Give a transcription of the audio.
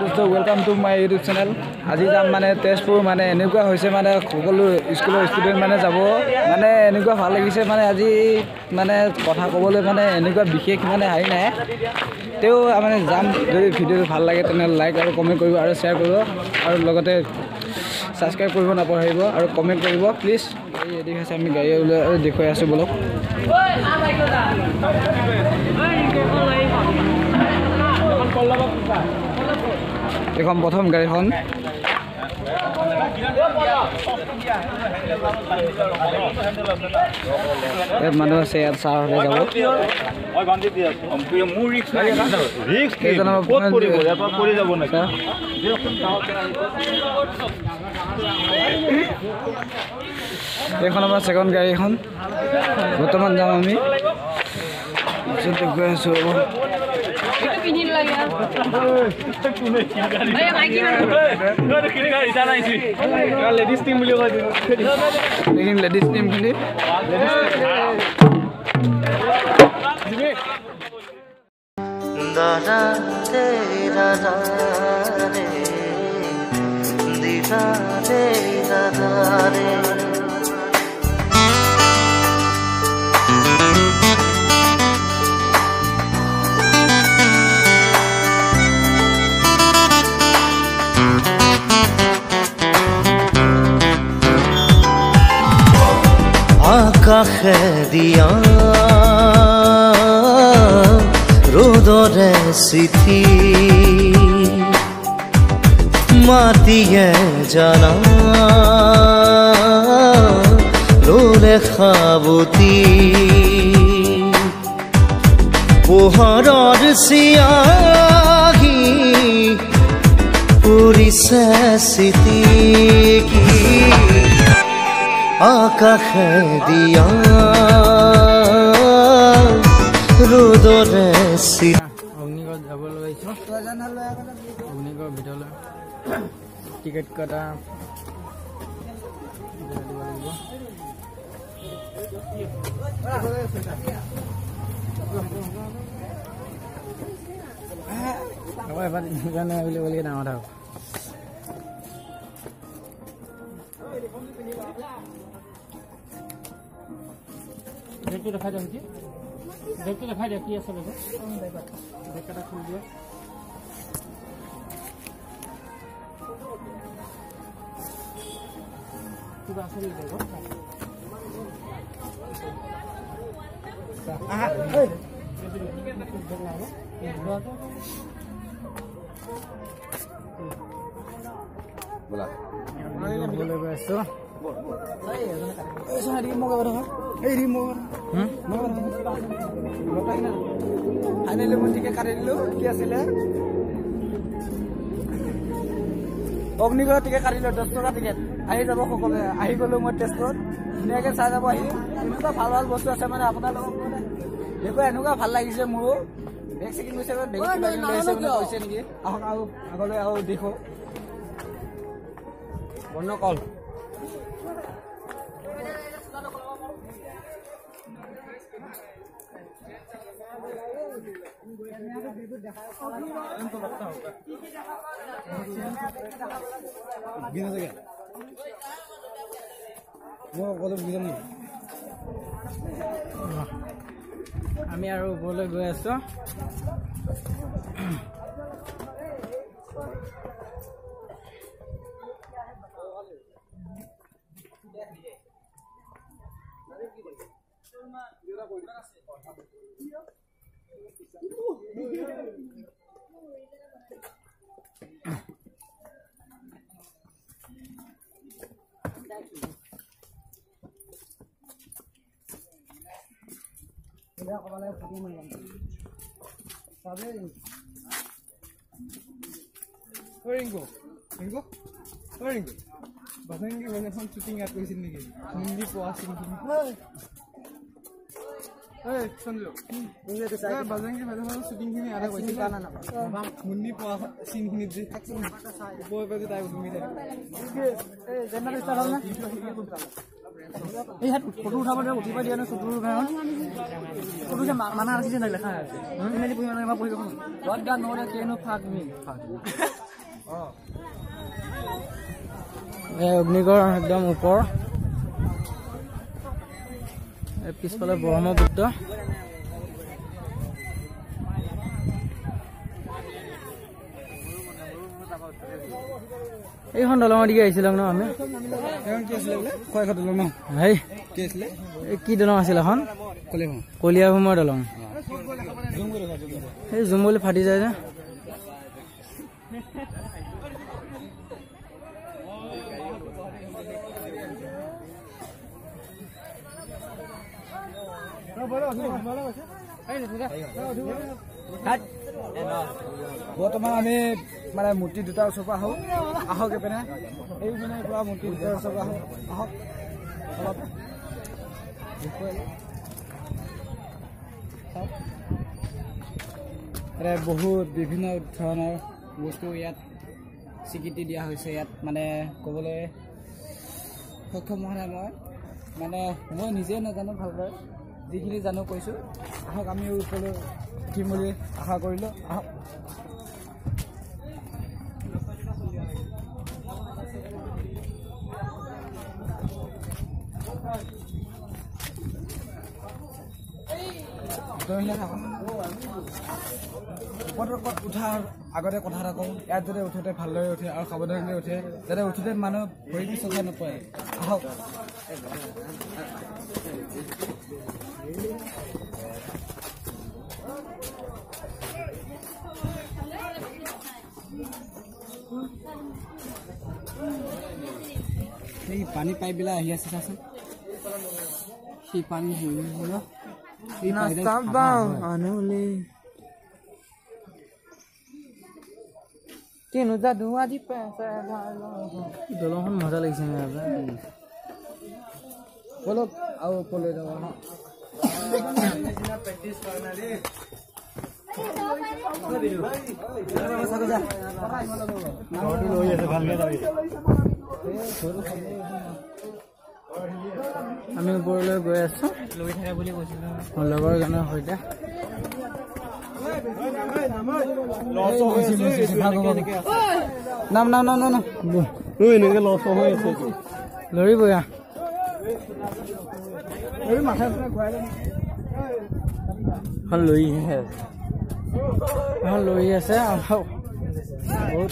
দোস্ত, welcome to my YouTube channel. আজি যাম মানে তেজপুৰ। মানে এনেকুৱা হৈছে, মানে সকলো স্কুলৰ ষ্টুডেণ্ট মানে যাব, মানে এনেকুৱা ভাল লাগিছে। মানে আজি মানে কথা ক'বলৈ মানে এনেকুৱা বিশেষ মানে হেৰি নাই, তেওঁ মানে যাম। যদি ভিডিঅ'টো ভাল লাগে তেনেহ'লে লাইক আৰু কমেণ্ট কৰিব আৰু শ্বেয়াৰ কৰিব আৰু লগতে ছাবস্ক্ৰাইব কৰিব নাপাহৰিব আৰু কমেণ্ট কৰিব প্লিজ। গাড়ী ৰেডি হৈছে, আমি গাড়ী ওলাই দেখুৱাই আছোঁ, বলক। এইখন প্ৰথম গাড়ীখন। ইয়াত মানুহ আছে, ইয়াত ছাৰহঁতে যাব। এইখন আমাৰ ছেকেণ্ড গাড়ীখন। বৰ্তমান যাম আমি, পিছত দেখুৱাই আছোঁ। এইখিনি লেডিজ টিমখিনি। আকাশে দিয়া ৰ'দৰে চিঠি, মাটিয়ে জানা ল'লে সাৱতি, পোহৰৰ চিয়াহী পৰিছে চিটিকি। আকাশে দিয়া ৰ'দৰে। অগ্নিগড় যাব লগাইছোঁ, অগ্নিগড় ভিতৰলৈ টিকেট কটা দিব লাগিব। এবাৰ বুলি ক'লে ডাঙৰ কথা। বেগটো দেখাই দিয়া, কি বেগটো দেখাই দিয়া, কি আছে বেগত? বেগ এটা খুলি দিয়া। কিবা আছে নেকি বেগত? গৈ আছোঁ। ফাইনেলি মই টিকেট কাটি দিলোঁ। কি আছিলে, অগ্নিগড় টিকেট কাটিলোঁ, 10 টকা টিকেট। আহি যাব সকলোৱে। আহি গ'লো মই তেজপুৰত, ধুনীয়াকৈ চাই যাব আহি। এনেকুৱা ভাল ভাল বস্তু আছে, মানে আপোনালোকক মানে দেখুৱাই এনেকুৱা ভাল লাগিছে। মোৰো বেগ চেকিং গৈছে, বেগ নেকি। আহক আৰু আগলৈ আৰু দেখো। বন্ধ কল। আমি আৰু ওপৰলৈ গৈ আছো। ৰিংকু, ৰিংকু, ৰিংকু, বাজৰংগী ভাইজানখন শ্বুটিং ইয়াত কৰিছিল নেকি? মুন্নি পোৱা চিনখিনি। এই সঞ্জু, বাজৰংগী ভাইজানখনৰ শ্বুটিংখিনি ইয়াতে কৰিছিল, মুন্নি পোৱা চিনখিনিত যে ওপৰৰ পৰা যে তাই উলমি থাকে। এই হাত ফটো উঠাব দিয়ে, উঠিব দিয়ে ন চতুৰ কাৰণ ফটো যে মানা আছে যে লেখা আছে ইংৰাজী পঢ়িব নোৱাৰিবা, পঢ়িব What the no the can fuck me. এই অগ্নিগড় একদম ওপৰ, এই পিছফালে ব্ৰহ্মপুত্ৰ। এইখন দলঙৰ দিকে আহিছিলো ন আমি? হেই কি দলং আছিল এখন? কলিয়াভূমৰ দলং। সেই জুম বুলি ফাটি যায় যে। বৰ্তমান আমি মানে মূৰ্তি দুটাৰ ওচৰৰ পৰা আহোঁ, আহক এইপিনে, এইপিনে পৰা মূৰ্তি দুটাৰ ওচৰৰ পৰা আহোঁ, আহক অলপ বহুত বিভিন্ন ধৰণৰ বস্তু ইয়াত স্বীকৃতি দিয়া হৈছে। ইয়াত মানে ক'বলৈ সক্ষম হোৱা নাই মই, মানে মই নিজে নাজানো ভালদৰে, যিখিনি জানো কৈছোঁ। আহক আমি ওপৰলৈ উঠিম বুলি আশা কৰিলোঁ, আহক। ওপৰত উঠাৰ আগতে কথা এটা কওঁ, ইয়াত যাতে উঠোতে ভালদৰে উঠে আৰু সাৱধানে উঠে, যাতে উঠোতে মানুহ ভৰি পিছল নপৰে। আহক। এই পানী পাইপবিলাক আহি আছে, চাচোন সেই পানী। দলংখন মজা লাগিছে। বলক আৰু ওপৰলৈ যাব। আমি ওপৰলৈ গৈ আছো মোৰ লগৰজনৰ সৈতে। নাম নাম নাম নাম লৰিব। এখন লৰি আছে বহুত।